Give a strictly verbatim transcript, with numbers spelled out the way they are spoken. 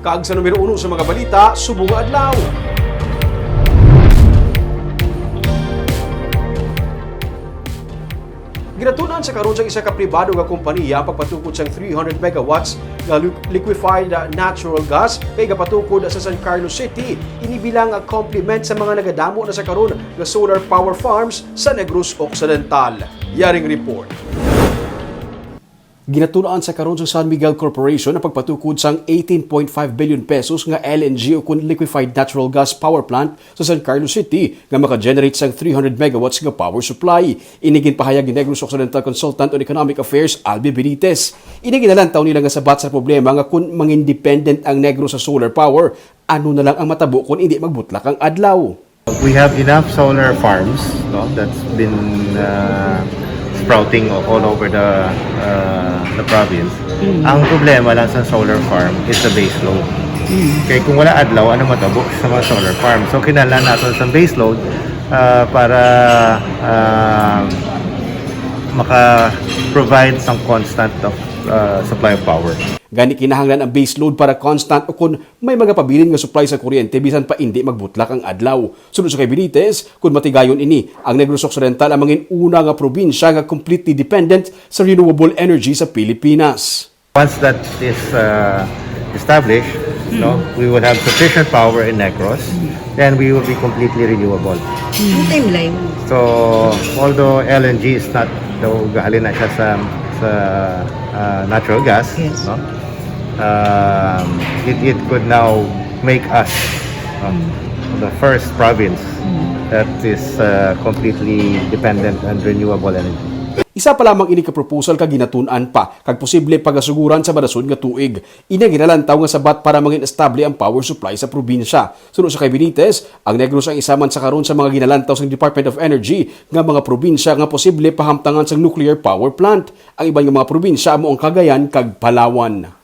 Kag sa numero uno sa mga balita subong nga adlaw. Ginatun-an sa karon sang isa ka pribado nga kompanya ang pagpatukod sang three hundred megawatts nga lu-, liquefied natural gas kay gapatukod sa San Carlos City. Ini bilang complement sa mga nagadamo na sa karon nga solar power farms sa Negros Occidental. Yaring report. Ginatun-an sa karon sa San Miguel Corporation ang pagpatukod sang eighteen point five billion pesos nga L N G o kon liquefied natural gas power plant sa San Carlos City nga maka-generate sang three hundred megawatts nga power supply. Ini ginpahayag ni Negros Occidental Consultant on Economic Affairs, Albi Benitez. Ini ginalantaw nila nga sabat sa problema nga kon mangin-dependent ang Negros sa solar power, ano na lang ang matabo kon indi magbutlak ang adlaw? We have enough solar farms, no, that's been uh, sprouting all over the uh, the province. Ang problema lang sa solar farm is the base load. Kay kung wala adlaw, ano matabo sa mga solar farm? So kinahanglan naton sa base load uh, para uh, maka-provide sang constant of uh, supply of power. Gani kinahanglan ang base load para constant o kon may magapabilin nga supply sa kuryente bisan pa indi magbutlak ang adlaw. Suno sa kay Benitez, kon matigayon ini, ang Negros Occidental ang mangin-una nga probinsya nga completely dependent sa renewable energy sa Pilipinas. Once that is uh, established, no, we will have sufficient power in Negros, then we will be completely renewable. Ang timeline. So, although L N G is not, though gahalin na siya sa, sa uh, natural gas, Yes. No? Um, it, it could now make us uh, the first province that is uh, completely dependent on renewable energy. Isa pa lamang ini ka proposal ka ginatun-an pa kag posible pagasuguran sa madason nga tuig. Ini ang ginalantaw nga sabat para mangin-estable ang power supply sa probinsya. Suno sa kay Benitez, ang Negros ang isa man sa karon sa mga ginalantaw sang Department of Energy nga mga probinsya nga posible pahamtangan sang nuclear power plant. Ang iban nga mga probinsya amo ang Cagayan kag Palawan.